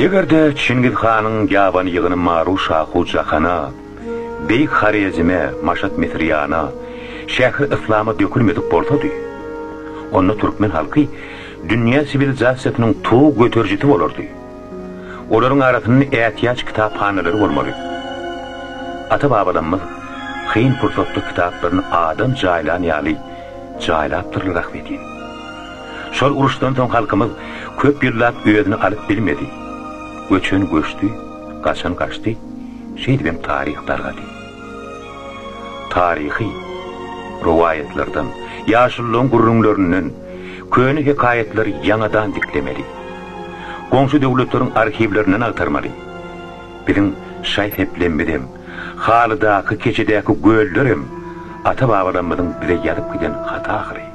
Eger-de Çingiz hanyň ýabany ýygyny Maru Şahu Jahana, Beýik Horezme, Maşat Misriýana, Şähri Yslama dökülmedik bolsady, onda türkmen halky dünýä siwilizasiýasynyň tug göterijisi bolardy. Olaryň arasynda ätiýaç kitaphanalary bolmaly. Ata-babalarymyz kyn pursatda kitaplaryny adam jaýlan ýaly jaýlapdyrlar ahbetin. Şol uruşdan soň halkymyz köp ýyllap özüni alyp bilmedi. Göçen göçdi, gaçan gaçdy, şeýdibem taryh dargady. Taryhy rowaýatlardan, ýaşulularyň gürrüňlerinden köne hekaýatlary ýaňadan diklemeli. Goňşy döwletleriň arhiwlerinden agtarmaly. Biziň şaý-seplemizem, halydaky, keçedäki göllerem ata-babalarymyzyň bize ýazyp giden haty ahyry.